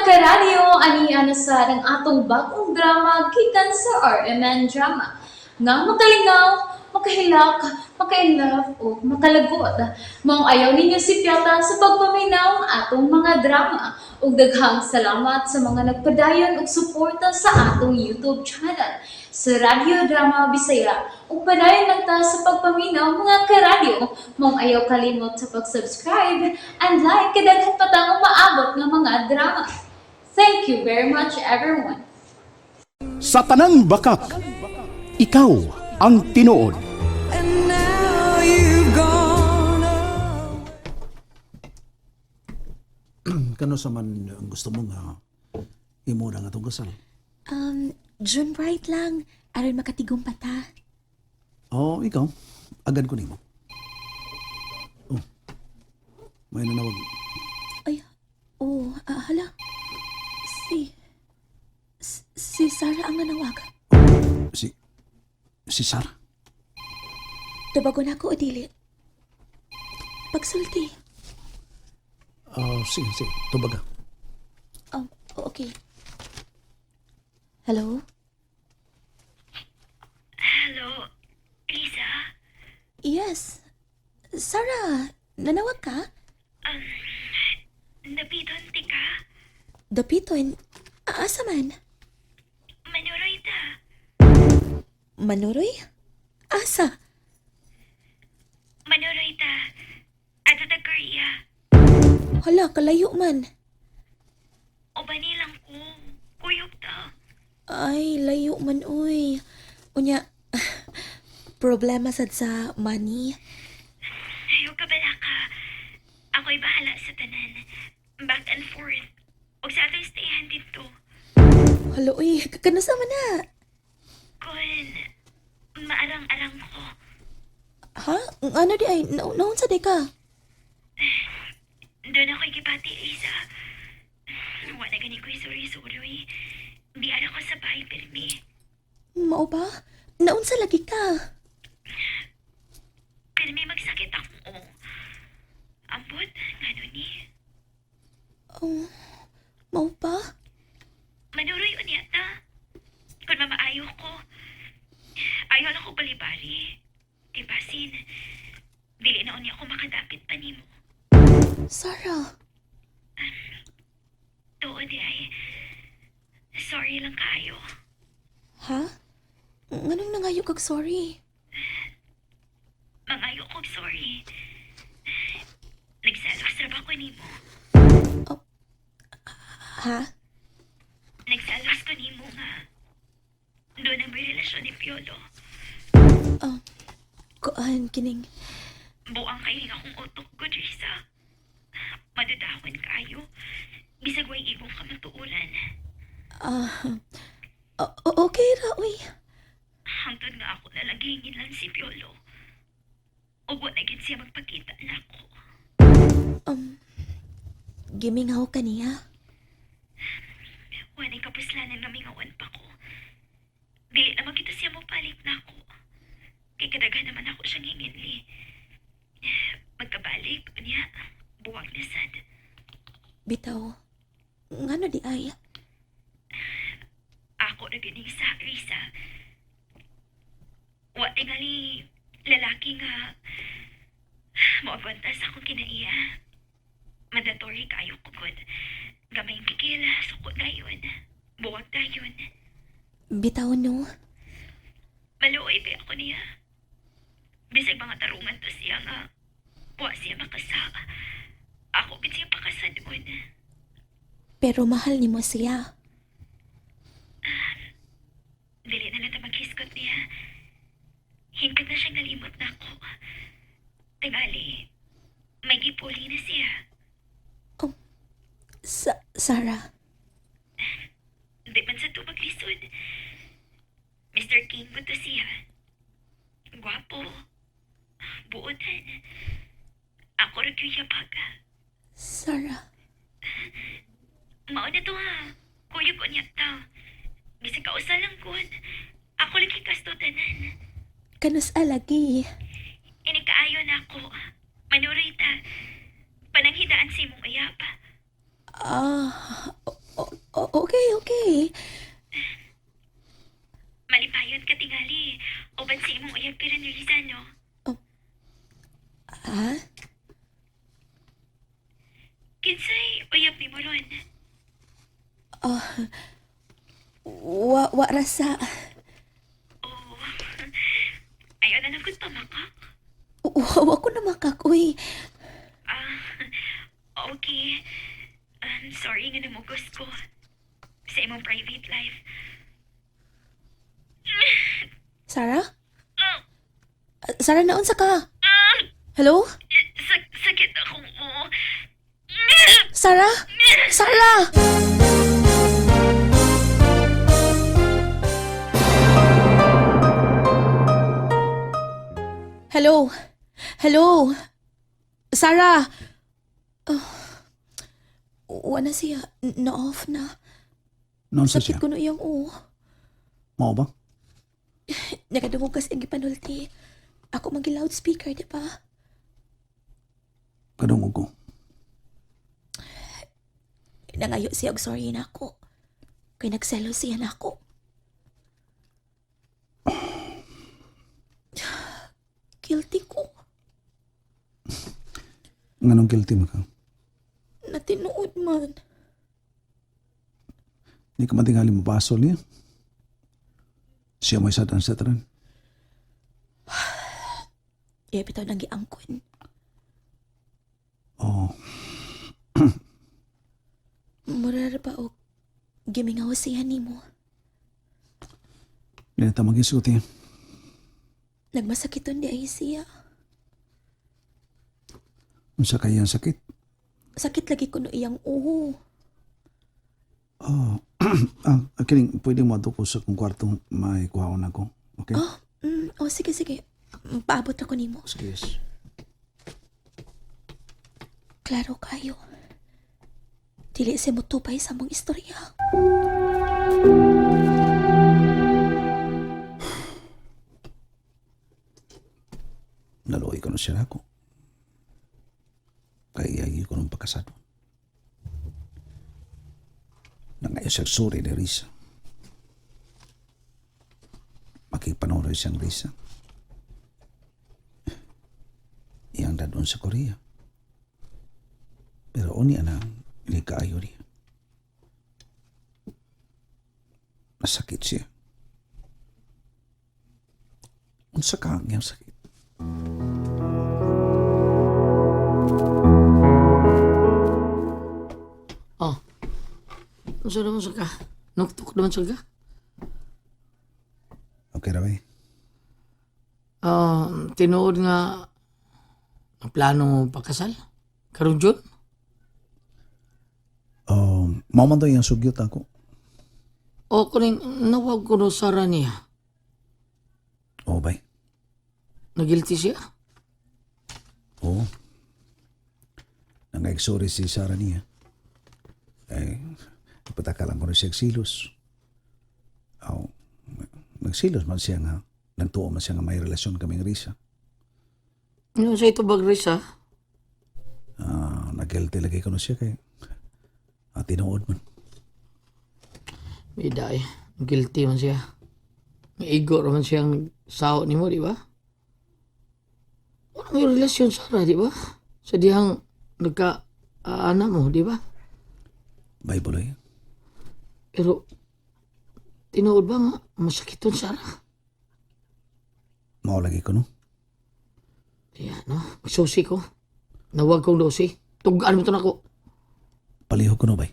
Karadyo, ani na sa ang atong bagong drama gikan sa RMN Drama. Nga makalingaw, makahilak, maka-inlove o makalagot. Maong ayaw ninyo sipyata sa pagpaminaw ang atong mga drama. Ug daghang salamat sa mga nagpadayon og suporta sa atong YouTube channel sa Radyo Drama Bisaya. Ug padayon lang ta sa pagpaminaw, mga karadyo. Maong ayaw kalimot sa pag-subscribe and like kay daghan pa tang umaabot nga mga drama. Thank you very much, everyone. Sa tanang bakak, ikaw ang tinuod. And now you've gone away. Kano sa man ang gusto mo nga imo na nga atong kasal? June Bright lang. Aron makatigom pa ta. Oh, ikaw. Agad ko nimo. Oh. May nanawag. Ay, oh, hala. Si Sarah ang nanawag. Si Sarah. Tubagon ako o dili. Pagsulti. Oh, sige, sige. Tubaga. Oh, okay. Hello? Hello, Lisa? Yes. Sarah, nanawag ka? Dapiton ti ka? Dapiton, asa man? Manuroy ta. Manuroy? Asa? Manuroy ta. Adto ta Korea. Hala, kalayo man. Ubani lang ko. Kuyog ta. Ay, layo man, uy. Unya, problema sad sa money. Ayaw ka bala ka. Ako'y bahala sa tanan. Back and forth. Og sa atong stayan dito. Hala, uy, kanusa man na? Kun, maarang-arang ko. Ha? Ano di ay? Naunsa di ka? Doon ako'y gipati, Lisa. Wala gani ko'y suri-suri. Di ara ko sa bahay, pirmi. Mao ba? Naunsa lagi ka? Pirmi magsakit akong o. Ambot, ngano ni? Oh, mao ba? Manuroy unya ta. Kung mamaayo ko, ayaw lang ko balibali. Di basin, dili na unya ko makadapit pa nimo. Sarah, Tuod di ay, sorry lang kaayo. Ha? Nganong nangayo kag sorry? Mangayo kog sorry. Nagselos ra ba ko nimo? Ha? Nagselos ko nimo nga. Doon ang may relasyon ni Piolo. Kuan, kining. Buang kayo nga akong utok ko, Drisa. Madudahon kayo. Bisag way igong kamatuoran. Ah, okay ra, uy. Hangtod nga ako na lang gihingin lang si Piolo. Ug wa na gid siya magpakita nako. Gimingaw ka niya. Wa na'y kapuslanan nga mingawan pa ko. Dili naman kita siya mopalit nako. Kay kadaghan naman ako siyang hinginli. Magkabalik, unya, buwag na sad. Bitaw, ngano di ay? Ako na gining sa Risa. Wa tingali lalaki nga moagwanta sa akong kinaiya. Mandatory kayo ko gud. Gamay pikil, suko dayon. Buwag dayon. Bitaw no? Maluoy ba ako niya? Bisag mga tarungan to siya nga wa siya makasa. Ako gid siya pakasadon. Pero mahal nimo siya. Dili na lang ta maghisgot niya. Hingpit na siyang nalimot na ako. Tingali, may gipuli na siya. Sarah, Di man sa to maglisod. Mr. King ko to siya. Gwapo. Buotan. Ako ra gyud yabag. Sarah. Mao na to ha. Kuyog ko niya ta. Bisag kausa lang kun. Ako lagi kasto tanan. Kanus alagi. Inikaayo na ako. Manuroy ta. Pananghidaan sa imong uyab. Ah, Okay, okay. Malipayon ka tingali. Uban sa imong uyab ka rin, Riza, no? Ha? Kinsay uyab ni mo ron. Wa, wa rasa. Oh. Ayaw na lang kung pamakak. Wa, wa ko na makakoy. Ah, okay. Sorry nga namugos ko. Sa imong private life. Sarah? Sarah, naunsa ka? Hello? Sakit akong mo. Sarah? Sarah! Hello? Hello? Sarah? Oh, wala siya. Na-off na. Naunsa Sakit siya? ko no iyang ulo. Mao ba? Nakadungog kasi ang gipanulti. Ako magi loudspeaker, di ba? Kadungog ko. Nangayo siya og sorry na ako. Kay nagselo siya na ako. Guilty ko. Nganong guilty man ka? Natinuod man. Di ka man tingali mapasol niya. Siya may satan sa tanan. Iya bitaw nang giangkon. Oh, Mura ra ba og gimingaw siya nimo. di na ta magisuti. Nagmasakiton di ay siya. Unsa kaya ang sakit? Sakit lagi kuno iyang uho. Oh, kining pwede mo ato ko sa kong kwarto may kuhaon ako. Okay? Oh, oh sige sige. Paabot ako nimo. Sige. Yes. Klaro kayo. Dili siya motupay sa mong istorya. Naluoy ko na siya ako. Kaya iya ko nung pagkasado. Nangayo siya suri ni Risa. Makipanoroy siyang Risa. Iyang dadon sa Korea. Pero uni ana, hindi kaayo niya. Nasakit siya. Unsa ka ang iyang sakit? Oh. Unsa naman sa ka? Nuktok naman sa ka? Okay ra ba eh? Ah, tinuod nga ang plano mo pakasal? Karon June? Mao man to iyang sugyot ako. O kuning nawag ko no sara niya. Oo, bay. Nagilty siya? Oo. Nangag-sorry si Sarah niya. Eh, ipatakalan ko na siya silos. Aw, nagsilos man siya nga. Nagtuo man siya nga may relasyon kaming Risa. Ano sa ito bag Risa? Ah, nag-guilty lagi ko na siya kay tinuod man. May dae. Guilty man siya. May igo raman siyang sao nimo, di ba? Wala may relasyon Sara, di ba? Sa dihang nagka anak mo, di ba? Bible eh. Pero tinuod ba nga masakiton Sara? Mao lagi ko no. Ayan, no? Magsusi ko. Nawag kong dosi. Tugaan mo to nako. Palihog ko no, bay.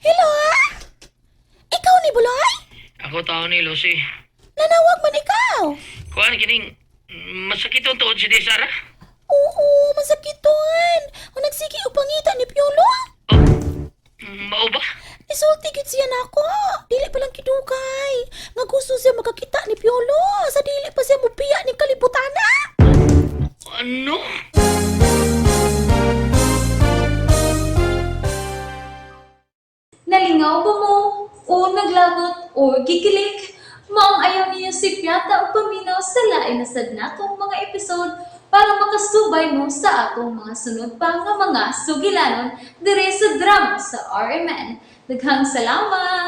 Hello? Ikaw ni Buloy? Ako tao ni Lucy. Nanawag man ikaw. Kuan kining masakit ang tuod si Desara. Oo, masakiton. O nagsige og pangita ni Piolo. Oh, mao ba? Isulti gyud siya nako. Dili pa lang kidugay. Nga gusto siya makakita ni Piolo. Sa dili pa siya mubiya ni kalibutana. Ano? Nalingaw ba mo? O naglagot o gikilig? Maong ayaw niyo ninyo si Piata og paminaw sa lain na sad natong mga episode para makasubay mo sa atong mga sunod pa nga mga sugilanon diri sa drama sa RMN. Daghang salamat!